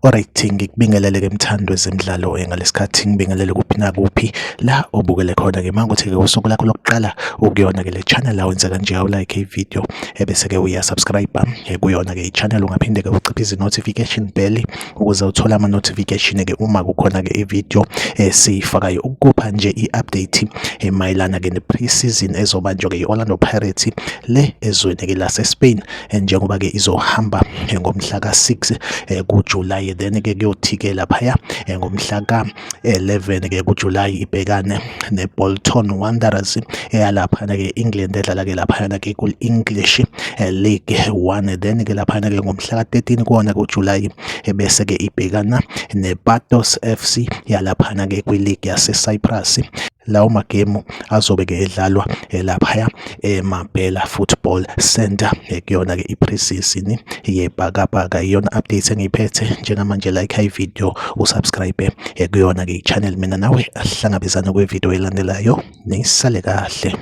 Alright, ngikubingelele-ke mthandi wezemidlalo ngalesikhathi ngibingelele kuphi nakuphi la obukele khona-ke uma kuthi-ke usuku lakho lokuqala ukuyona-ke le channel la wenza kanje awulike i-video ebese-ke uyasubscribe kuyona-ke i-channel. Ungaphinde-ke uciphe izi-notification bell ukuze uthole ama-notification-ke uma kukhona-ke i-video esiyifakayo ukupha nje i-update mayelana-ke ne-pre-season ezobanjwa-ke i-Orlando Pirates le ezweni-ke lase-Spain, njengoba-ke izohamba ngomhla ka-6 kuJulayi, then-ke kuyothi-ke laphaya ngomhla ka-11-ke kuJulayi ibhekane ne-Bolton Wanderers eyalaphana-ke England, edlala-ke laphayana-ke ku-English League One. Then-ke laphayana-ke ngomhla ka-13 kuwona kuJulayi bese-ke ibhekana ne-Patos FC yalaphana-ke kwi-league yase-Cyprus. Lawo magemu azobe-ke edlalwa laphaya eMabhela Football Center kuyona-ke i-pre-season yebhakabhaka. Iyona update engiyiphethe njengamanje. Like i-video, usubscribe kuyona-ke i-channel. Mina nawe asihlangabezane kwi-video elandelayo, nisale kahle.